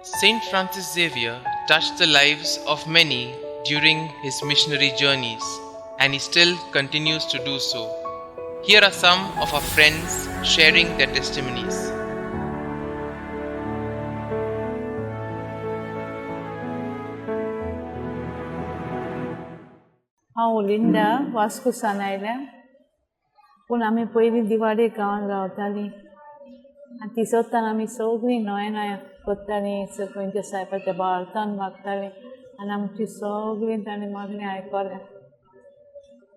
Saint Francis Xavier touched the lives of many during his missionary journeys, and he still continues to do so. Here are some of our friends sharing their testimonies. हांव ओलिंडा वास्को सान आयल्या, पूण आमी पयलीं दिवाडे गांवांत रावतालीं आनी तिसोत्तान आमी सगळीं नोवेनां करतालीं, खंयच्या सायबाच्या बाळतान मागतालीं आनी आमची सगळीं ताणें मागणें आयकलें.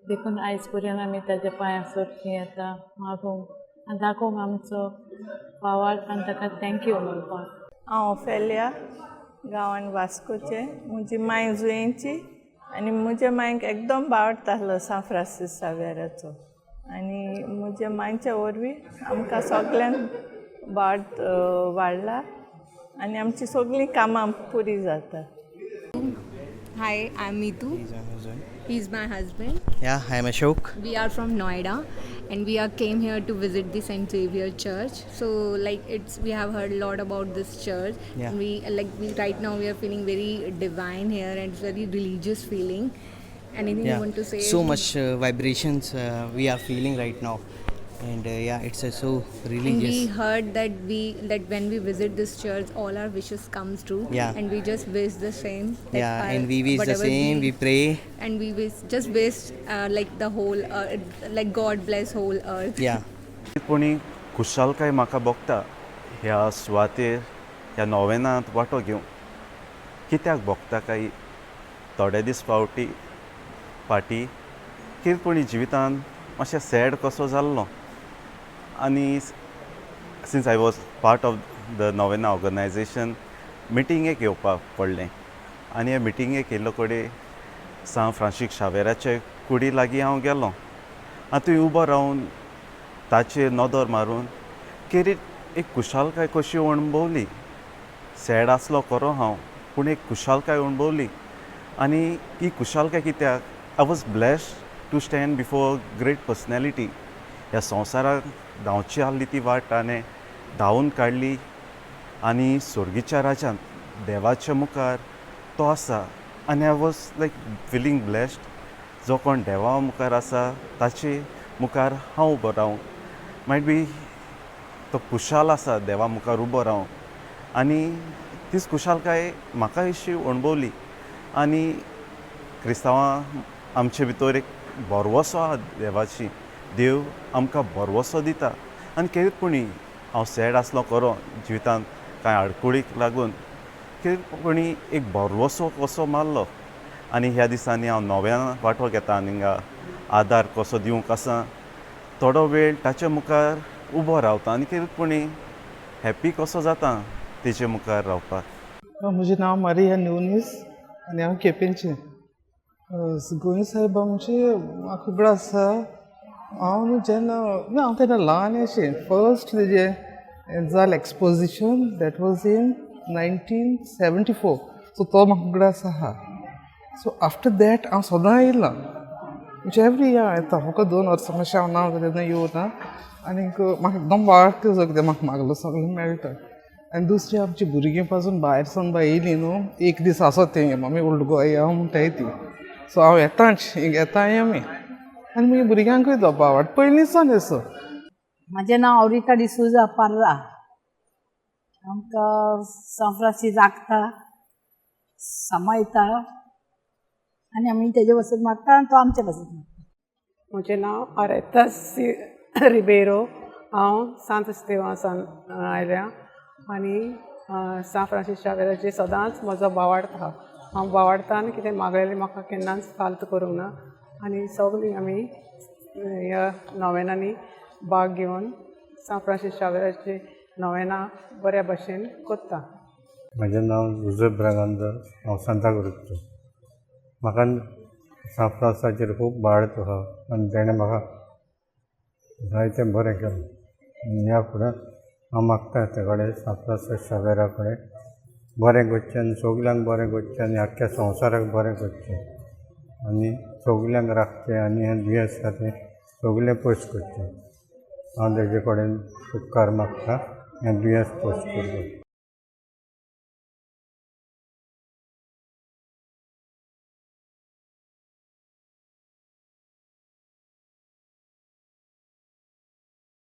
देखून आयज पर्यंत आमी ताच्या पांयां सरचीं येता मागूंक आनी दाखोवंक आमचो भावार्थ आनी ताका thank you म्हणपाक. हांव ओफेलिया, गांवान वास्कोचें. म्हजी मांय जुयेंची आनी म्हज्या मांयक एकदम भावार्थ आसलो सांत फ्रांसीस सावेराचो आनी म्हज्या मांयच्या वरवीं आमकां सगल्यांक भावार्थ वाडला आनी आमची सगळीं कामां पुरी जाता. Hi, I'm Meetu. He's my husband. Yeah, I'm Ashok. We are from Noida and we are came here to visit the St. Xavier Church. So like it's we have heard a lot about this church. And we like we right now we are feeling very divine here and it's very religious feeling. Anything you want to say? So much vibrations we are feeling right now. And yeah, it's so And we religious. heard that we that when we visit this church, all our wishes comes true. And we just wish the same. That Yeah, our, and we wish the whatever same, we pray. And we wish just wish like the whole earth, like God bless whole earth. पुणी खुशालकाय म्हाका भोगता ह्या सुवातेर ह्या नोवेनांत वांटो घेवंक. कित्याक भोगता काय, थोडे दीस फावटी फाटीं कितें पुणी जिवितान मातशें सॅड कसो जाल्लो आनी since I was part of the novena organization, मिटींगेक येवपाक पडलें आनी ह्या मिटींगेक येयल्लो कडेन सांत फ्रांसीस शावेराचे कुडी लागीं हांव गेलो आनी थंय उबो रावन ताचेर नदर मारून खेरीत एक खुशालकाय कशी अणभवली. सॅड आसलो खरो हांव, पूण एक खुशालकाय अणभवली आनी ही खुशालकाय कित्याक, I was blessed to stand before great personality. ह्या संवसाराक धांवची आहली ती वाट ताणें धांवून काडली आनी सोर्गीच्या राज्यांत देवाच्या मुखार तो आसा आनी I was like feeling blessed. जो कोण देवा मुखार आसा ताचे मुखार हांव उबो रावूंक मायट बी तो खुशाल आसा देवा मुखार उबो रावूंक आनी तीच खुशालकाय म्हाका अशी अणभवली. आनी क्रिस्तांवां आमचे भितर एक भरवंसो आहा देवाची, देव आमकां भरवंसो दिता आनी खेरीतपणी हांव सॅड आसलो खरो, जिवितांत कांय आडकुळीक लागून खेरीतपणी एक भरवंसो कसो मारलो आनी ह्या दिसांनी हांव नव्यान वांटो घेता आनी हिंगा आदार कसो दिवंक आसा, थोडो वेळ ताचे मुखार उबो रावता आनी खेरीतपणी हॅप्पी कसो जाता तेजे मुखार रावपाक. म्हजें नांव मारिया न्यूनीस आनी हांव केपेंचें. गोंय सायबा म्हणजे म्हाका खबर आसा, हांव न्हू जेन्ना हांव तेन्ना ल्हान अशें फर्स्ट तेजें जालें exposition, that was in 1974, so तो म्हाका उगडास आहा. सो आफ्टर that हांव सदां येयलां, म्हणजे एवरी इयर येता. फकत 2 वर्सां मातशें हांव ना तेन्ना येवना आनीक म्हाका एकदम वाडटा कितें म्हाका मागलो सगळें मेळटा. आनी दुसरी आमची भुरगीं पासून भायर सावन बाय येयलीं न्हू, एक दीस आसत तेंगे मम्मी ओल्ड गोवा या म्हणटाय ती. सो हांव येताच, हिंगा येताय आमी आनी मागीर भुरग्यांकूय तो आवड पयलींसान असो. म्हजें नांव औरिता डिसुजा पार्रा. आमकां सांत फ्रांसीस राखता, सांबाळटा आनी आमी तेजे पासत मागता आनी तो आमचे पासत मागता. म्हजें नांव आरेता सी रिबेरो. हांव सांत इस्तेवासान आयल्या आनी सांत फ्रांसीस शावेराचेर सदांच म्हजो भावार्थ आहा. हांव भावार्थान कितें मागलेलें म्हाका केन्नाच फाल्त करूंक ना आनी सगळीं आमी ह्या नोवेनांनी भाग घेवन सांत फ्रांसीस शावेराची नोवेनां बऱ्या भशेन करता. म्हजें नांव जुझे ब्रागांझा, हांव सांताक्रूजचो. म्हाका सांत फ्रांसाचेर खूब भावार्थ आसा आनी तेणें म्हाका जायतें बरें केलां आनी ह्या फुडें हांव मागता ते कडेन सांत फ्रांसीस शावेरा कडेन बरें करचें आनी सगल्यांक बरें करचें आनी आख्ख्या संवसाराक बरें करचें आनी सगल्यांक राखचें आनी हें दुयेंस आसा तें सगलें पयस करचें. हांव तेजे कडेन उपकार मागता हें दुयेंस पयस करपाक.